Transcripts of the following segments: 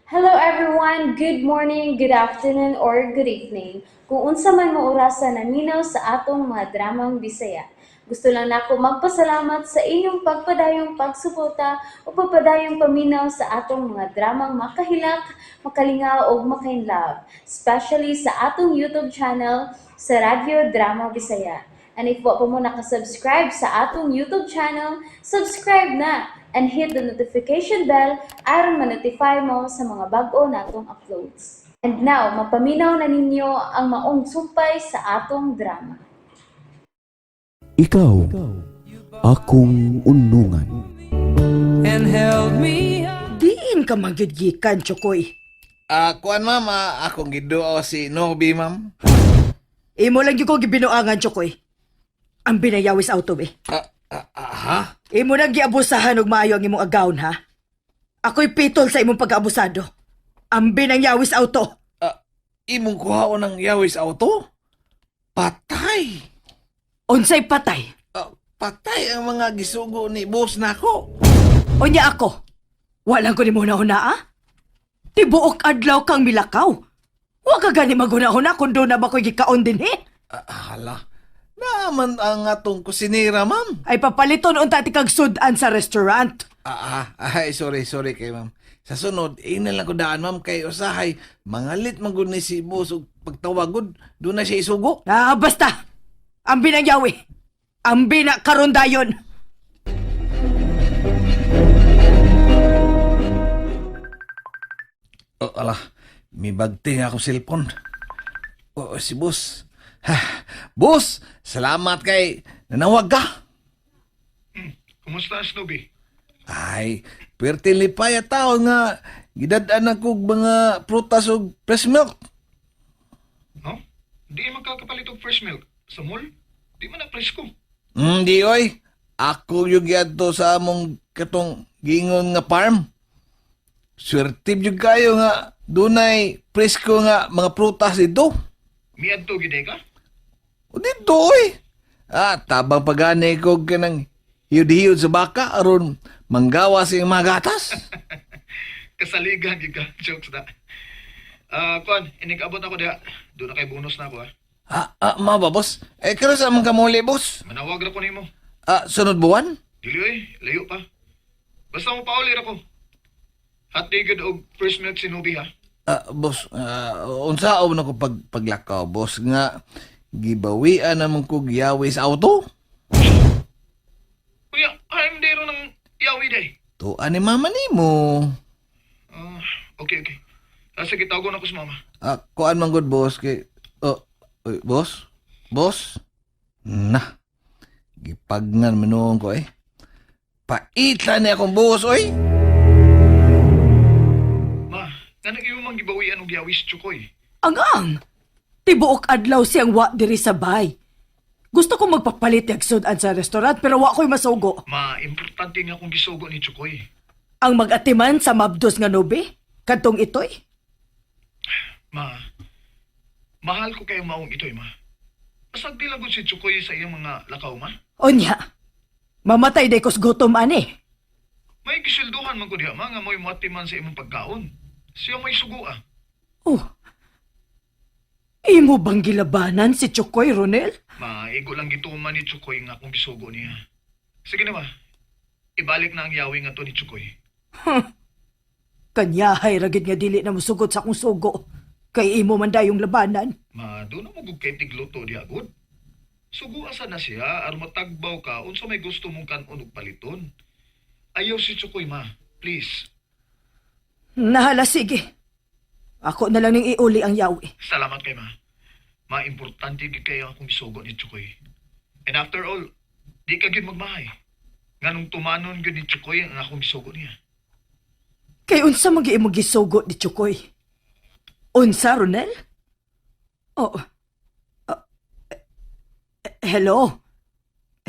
Hello everyone! Good morning, good afternoon, or good evening. Kung unsa man mo orasa naminaw sa atong mga dramang Bisaya. Gusto lang nako magpasalamat sa inyong pagpadayong pagsuporta o pagpadayong paminaw sa atong mga dramang makahilak, makalingaw ug makainlove, especially sa atong YouTube channel sa Radyo Drama Bisaya. And if wa pa mo nakasubscribe sa atong YouTube channel, subscribe na and hit the notification bell aron ma-notify mo sa mga bag-o natong uploads. And now, mapaminaw na ninyo ang maong sumpay sa atong drama. Ikaw, akong unungan. And held me Diin ka man gyud gikan, Chokoy. Ah, kuan ma'am, akong giduo si Nobi, ma'am. Imo lang gyud ko gibinuangan, Chokoy. Ang binayawis auto be. Ah, ah, ah, ha? Imo nang giabusahan og maayo ang imong agawon, ha? Ako'y pitol sa imong pag-abusado. Ang binayawis auto. Ah, imong kuhaon ng yawis auto? Patay! Unsay patay. Ah, patay ang mga gisugo ni boss nako. Unya ako. Walang ko nimo huna-huna, ah? Tibuok adlaw kang milakaw. Wa ka gani maghuna-huna kung doon na ba ko'y gikaon din, eh? Ah, hala. Naaman ang atong kusinira, ma'am. Ay papaliton unta ti kag sudan sa restaurant. Ah, ah, ay, sorry, sorry kay ma'am. Sa sunod, ina lang ko daan, ma'am, kay usahay, mangalit man gud ni si boss og pagtawagod, doon na siya isugo. Ah, basta. Ang binangyawi. Ang bina karon dayon. Oh, ala, may bagting akong cellphone. Oh, si boss. Ha, boss, salamat kay nanawag ka. Kumusta, Snoopy? Ay, perti lipay at tao nga gidad-an ako og mga prutas og fresh milk. No? Di magkakapalit og fresh milk. Sa mall? Di man na presko. Di oy. Ako yung giadto sa among katong giingon nga farm. Swerte jud kayo nga dunay presko nga mga prutas dito. Miadto gid ka? O dito oy. Ah, tabang pagani ko kanang hiyod-hiyod sa baka aron manggawa sa iyang mga gatas. Kasaligan gid ka. Jokes na. Ah, kuan, inig-abot ako diha. Doon na kay bonus na ako ha. Ah, ah, mao ba boss? Eh karon sa among kamuli boss. Manawag ra ko nimo. Ah, sunod buwan? Dili oy, layo pa. Basta mo pauli ra ko. Hati gid og fresh milk si Nobi ha. Ah, boss, unsa na ko paglakaw, boss, nga gibawian naman ko giyawi sa auto. Kuya, I'm dero ng yawi day. Tuan ni mama nimo. Ah, okay, okay. Ah, sige, tawagon ako sa mama. Ah, kuan man gud boss kay oh, oy, boss. Boss. Na. Gipagnan man noon ko eh. Paita ni akong boss oy. Ma, nganong imo mang gibawian og yawi si Chukoy? Ang ang. Tibuok adlaw siyang wa diri sa bay. Gusto ko magpapalit og sudan sa restaurant pero wa ko'y masugo. Ma, importante nga akong gisugo ni Chukoy. Ang magatiman sa mabdos nga nobe, kadtong itoy. Ma, mahal ko kayong maong itoy, ma. Pasagdi lang gud si Chukoy sa iyang mga lakaw, ma. Unya, mamatay day kos gutom ani. May gisilduhan man ko diha, ma, nga mo'y muatiman sa imong pagkaon. Siya may sugo, ah. Oh. Imo bang gilabanan si Chokoy, Ronel? Ma, igo lang gituman ni Chukoy nga akong gisugo niya. Sige na, ma. Ibalik na ang yawi nga to ni Chukoy. Kanyahay ragid nga dili na musugot sa akong sugo. Kay imo man dayong labanan. Ma, doon na mo gud kay tigluto diha, gud. Sugo asa na siya, aron matagbaw ka, unsa may gusto mong kanon og paliton. Ayaw si Chukoy, ma. Please. Nahala, sige. Ako na lang ning iuli ang yawi. Salamat kay ma. Ma, importante gid kayo akong gisugo ni Chukoy. And after all, di ka gid magmahay. Nganong tumanon gid ni Chukoy ang akong gisugo niya. Kay unsa man gyud imong gisugo ni Chokoy? Unsa, Ronel? Oh. Ah, eh, hello.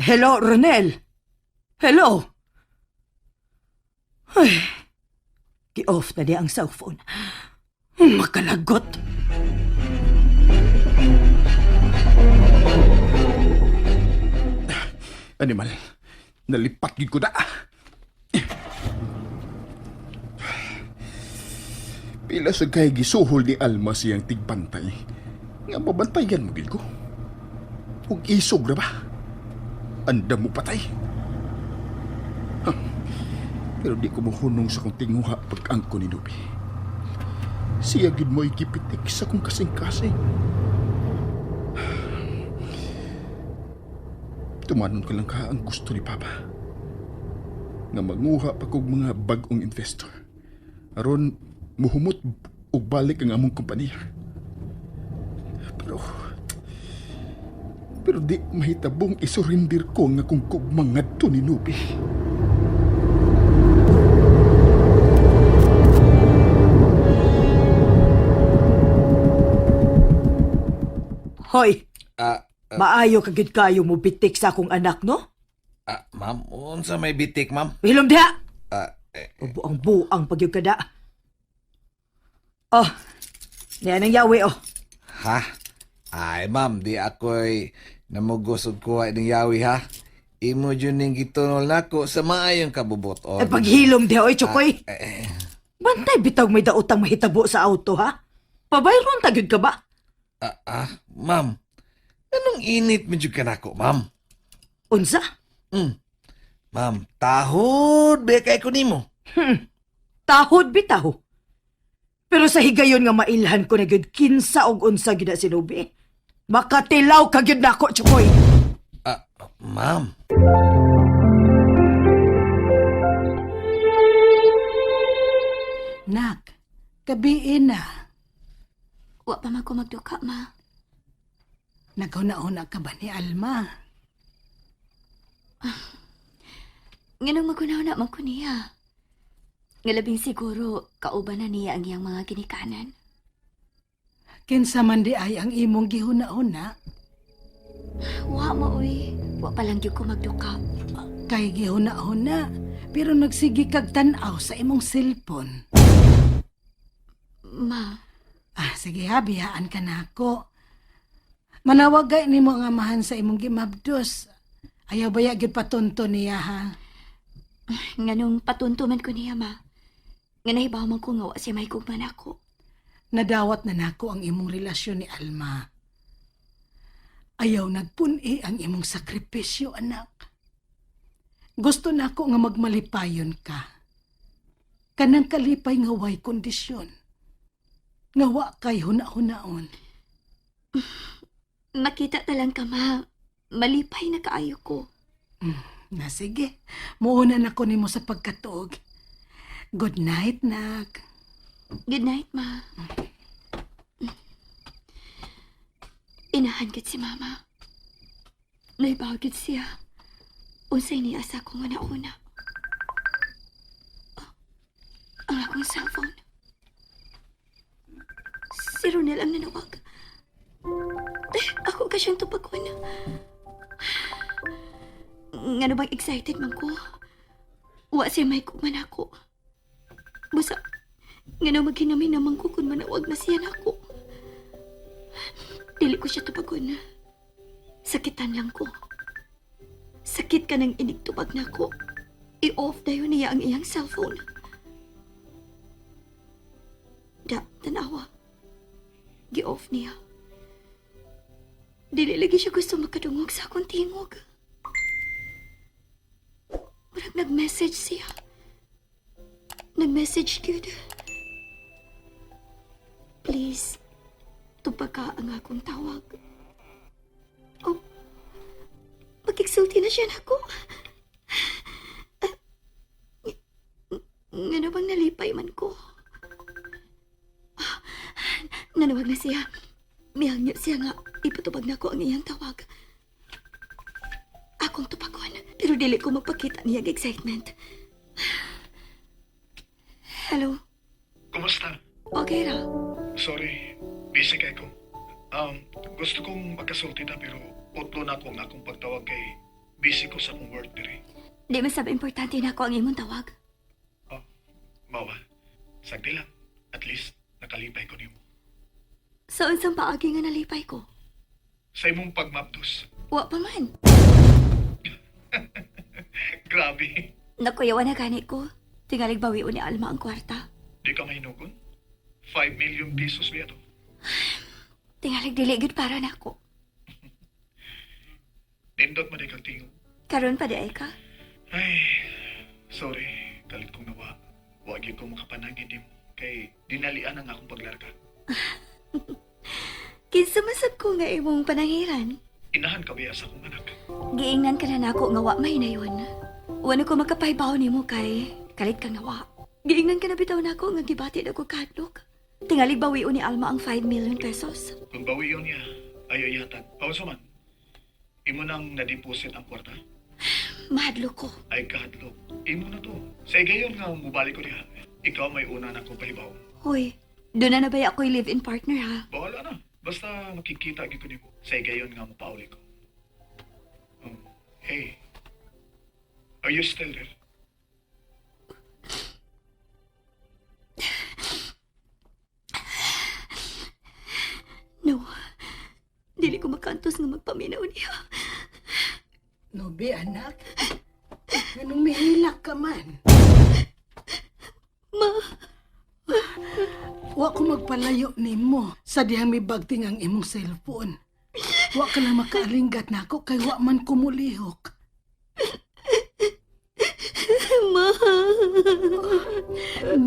Hello, Ronel. Hello. Ay. Gi-off na niya ang cellphone. Makalagot. Animal, nalipat gid ko na. Pila sa kay gisuhol ni Alma siyang tigbantay. Nga mabantayan mo gid ko. Ug isog ra ba? Andam mo patay. Ha, pero di ko mohunong sa kong tinguha pag-angko ni Nubi. Siya gid mo igipitik sa kong kasing-kasing. Tumanon ka lang ka ang gusto ni Papa. Nga manguha pa kog mga bag-ong investor. Aron muhumot og balik ang among kompanya. Pero pero di mahitabong isurindir ko nga kung kugma ngadto ni Nubi. Hoy, Ah, maayo ka gid kayo mo bitik sa akong anak, no? ah, ma'am, unsa may bitik, ma'am? Hilom diha. Ah, eh, Buang-buang pagyud kada. Oh, niya nang yawi oh. ha? Ay, ma'am, di ako'y namugos og kuha ning yawi, ha? Imo jud ning gitunol nako sa maayong kabubuton. Ay paghilom diha oy, Chokoy. Eh, Bantay bitaw may daotang mahitabo sa auto ha. Pabayron ta gyud ka ba? ah, ah, ma'am. Anong init mo jud ka nako, ma'am? Unsa? Ma'am, tahod ba kay ko nimo? Tahod bitaw. Pero sa higayon nga mailhan ko na gyud kinsa og unsa gyud na sinubi. Makatilaw ka gyud nako, Chokoy. Ah, ma'am. Nak, gabiin na. Wa pa man ko magduka, ma. Naghuna-huna ka ba ni Alma? Nganong magunaw na man ko niya. Nga labing siguro, kauban na niya ang iyang mga ginikanan. Kinsa man di ay ang imong gihuna-huna, Wa mo, uy. Wa pa lang gyud ko magduka. kay gihuna-huna, pero nagsige kag tan-aw sa imong cellphone. Ma, Ah, sige ha, biyaan ka na ako. Manawag gay nimo ang amahan sa imong gimabdos. Ayaw baya gyud patunto niya ha. nganong patunto man ko niya, ma. Nga nahibaw man ko nga wa siya may gugma nako. Nadawat na nako ang imong relasyon ni Alma. Ayaw nagpun-i ang imong sakripisyo, anak. Gusto nako nga magmalipayon ka. Kanang kalipay nga way kondisyon. Nga wa kay huna-hunaon. Makita ta lang ka, ma. Malipay na kaayo ko. Na sige, muuna na ko nimo sa pagkatuog. Good night, nak. Good night, ma. Inahan gid si mama. Naibaw gid siya. Unsay niya sa akong una-una. Oh, ang akong cellphone. Si Ronel ang nanawag. Eh, ako ka siyang tupagon. Ngano bang excited man ko? Wa siya may kuman ako. Busa, ngano maghinami naman ko kung manawag na siya nako. Dili ko siya tubagon. Sakitan lang ko. Sakit ka ng inigtubag nako. I-off dayon niya ang iyang cellphone. Da, tanawa. Gi-off niya. Dili lagi siya gusto makadungog sa akong tingog. Murag nag-message siya. Nag-message gyud. Please, tupag ka ang akong tawag. Oh, magkiksulti na siya nako. Ngano bang nalipay man ko? Ah, nanawag na siya. Mihangyo siya nga ipatubag na ko ang iyang tawag. Akong tupagon, pero dili ko magpakita niya ang excitement. Hello, Kumusta? okay ra. Sorry, busy kay ko. Gusto kong magkasulti ta pero putlo na ako ang akong pagtawag kay busy ko sa akong work diri. Di man sab importante na ako ang imong tawag. Oh, mawa. Sagdi lang. At least nakalipay ko nimo. Sa unsang paagi nga nalipay ko? Sa imong pagmapdos. Wa pa man. Grabe. Nakuyawan na gani ko. Tingalig bawion ni Alma ang kwarta. Di ka mahinugon? 5 million pesos biya to. Tingalig dili gyud para nako. Nindot man kag tingog. Karon pa di ay ka. Ay, sorry. Kalit kong nawa. Wa gyud ko makapanangin nimo. Kay dinalian ang akong paglarga. Kinsa man sab ko nga imong panangiran. Inahan ka biya sa akong anak. Giingnan ka na nako nga wa may nayon. Wala ko makapahibaw nimo kay kalit kang nawa. Giingnan ka na bitaw nako nga gibati na ko kahadlok. Tingalig bawion ni Alma ang 5 million pesos. Kung bawiyon niya, ayaw ihatag. Pauso man. Imo nang na-deposit ang kwarta. Mahadlok ko. Ay kahadlok. Imo na to. Sa igayon nga mubalik ko diha. Ikaw may una na kong pahibaw. Hoy, doon na na ba ako'y live-in partner ha? Bahala na. Basta makikita gyud ko nimo. Sa igayon nga mopauli ko. Hey. Are you still there? No. Dili ko makantos nga magpaminaw niya. Nobi, anak. Anong mihilak ka man? Ma, Wa ko magpalayo nimo sa dihang mibagting ang imong cellphone. Wa ka na makaalinggat nako kay wa man kumulihok. Ma.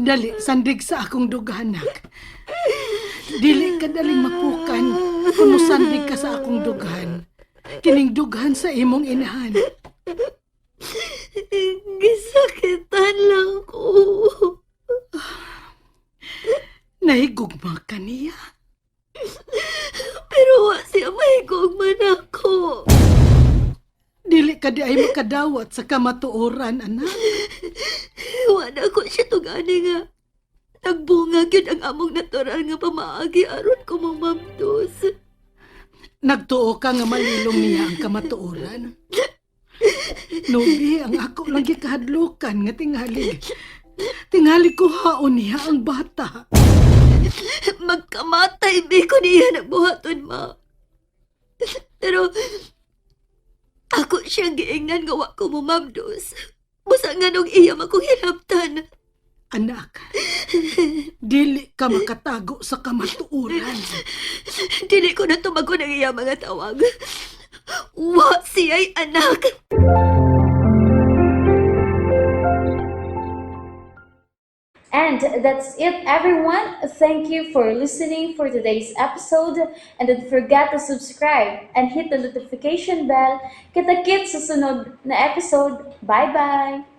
Dali, sandig sa akong dughanak. Dili ka daling mapukan kung musandig ka sa akong dughan. Kining dughan sa imong inahan. Gisakitan lang ko. Nahigugma ka niya. Pero wa siya mahigugma nako. Dili ka di ay makadawat sa kamatuoran, anak. Wa na ko siya tugani nga. Nagbunga gyud ang among natural nga pamaagi aron ko mamamdos. Nagtuo ka nga malilong niya ang kamatuoran. Nobi, ang ako lang gikahadlukan nga tingali. Tingali ko haon niya ang bata. Magkamatay bi ko niya nagbuhaton ma. Pero ako siyang giingnan nga wa ko mamamdos. Busa nga nung iya akong hinabtan. Anak, dili ka makatago sa kamatuoran. Dili ko na tumagon ang iya mga tawag. Wa siya'y anak. And that's it, everyone. Thank you for listening for today's episode. And don't forget to subscribe and hit the notification bell. Kita-kits sa sunod na episode. Bye-bye!